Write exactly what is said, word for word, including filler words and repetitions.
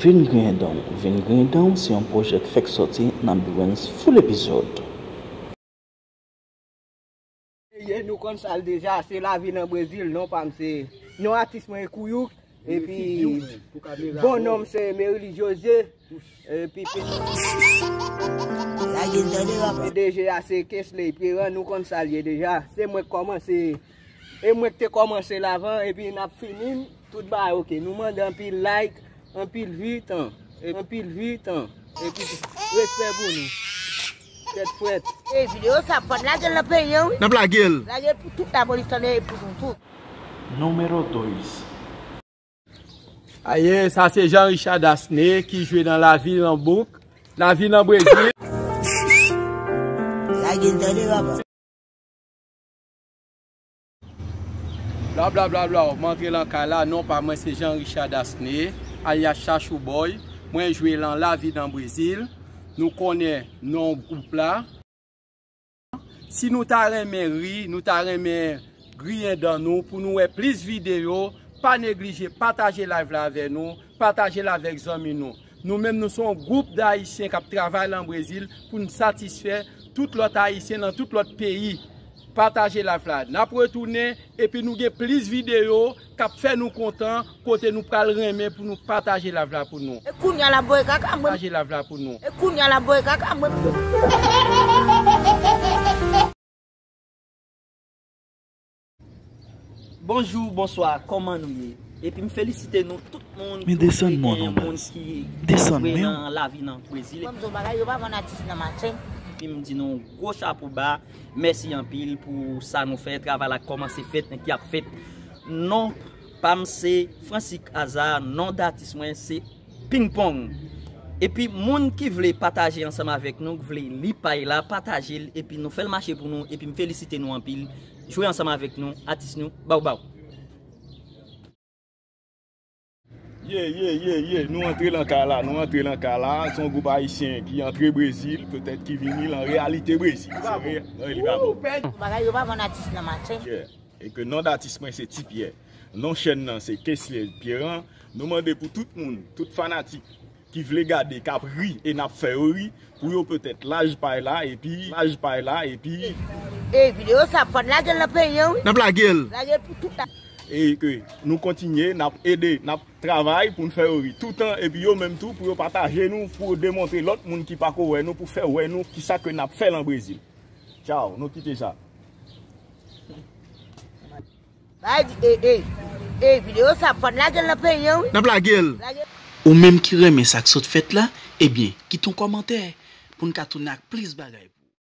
Vin griyen dan w, vin griyen dan w se yon pwojè k fèk sòti nan Bewens Full Episode. Ye, nou konn sa l deja, se lavi nan Brezil, non pa m se, non atis mwen e Kouyou, epi bon non m se Merily José, epi P D G a se Kesley Pierrand, nou konn sa l ye deja, se mwen k kòmanse, e mwen k te kòmanse l avan, epi n ap fini l, tout bagay oke, nou mande anpil like, anpil vi tan, e anpil vi tan, epi respè pou nou. Tèt frèt. E videyo sa fò n lage l nan peyi an wi. N ap lage l. Lage l pou tout lapolis tande e pou nou tout. Número dois. Aye, sa se Jean Richard Dasne ki jwe nan Lavi nan Bouk, Lavi nan Brezil. Lage l tande papa. Bla bla bla bla, m antre lan kay la, non pa mwen se Jean Richard Dasne, alyas Chachou Boy, mwen jwe lan Lavi nan Brezil, nou konnen non gwoup la. Si nou ta renmen ri, nou ta renmen griyen dan nou pou nou wè plis videyo, pa neglije pataje live la avè nou, pataje l avèk zanmi nou. Nou menm nou se yon gwoup d Ayisyen k ap travay lan Brezil pou n satisfè tout lòt Ayisyen nan tout lòt peyi. Pataje live la. N ap retounen epi nou gen plis videyo k ap fè nou kontan kote nou pral renmen pou nou pataje live la pou nou. E kounye a l ap voye kaka mwen. Pataje live la pou nou. E kounye a l ap voye kaka mwen. Bonjou, bonswa, kòman nou ye? Epi m felisite nou tout moun ki genyen moun ki jwe nan Lavi nan Brezil. Ban m di w bagay, yo pa vann atis nan maten. Epi m di nou gwo chapo ba, mèsi anpil pou sa nou fè, travay la kòmanse fèt, ki ap fèt. Non pa m se Francis Azar, non datis mwen se Ping Pong. Epi moun ki vle pataje ansanm avèk nou, ki vle li pay la, pataje l, epi nou fè l mache pou nou, epi m felisite nou anpil. Jwe ansanm avèk nou, atis nou, bawbaw. Ye, ye, ye, ye, nou antre lan kay la, nou antre lan kay la. Se yon gwoup ayisyen ki antre Brezil, petèt ki vini lan reyalite Brezil. Se re-, non, li pa bon. Bagay yo pa vann atis nan maten. Yeah. E ke non datis mwen se Ti Pyè. Non chèn nan se Kesley Pierrand. Nou mande pou tout moun, tout fanatik ki vle gade, k ap ri e n ap fè yo ri, pou yo petèt laj pay la epi, laj pay la epi. E videyo sa fò n lage l nan peyi an wi. N ap lage l. Lage l pou tout la. E ke nou kontinye, n ap ede, n ap travay pou n fè yo ri toutan epi yo menm tou pou yo pataje nou, pou yo demontre lòt moun ki pako wè nou, pou fè wè nou kisa ke n ap fè lan Brezil. Tchaw, nou kite sa. Bay di, e, e, e, videyo sa fò n lage l nan peyi an wi. N ap lage l. Lage. Ou menm ki renmen sa k sot fèt la, ebyen, kite yon kòmantè pou n ka tounen ak plis bagay.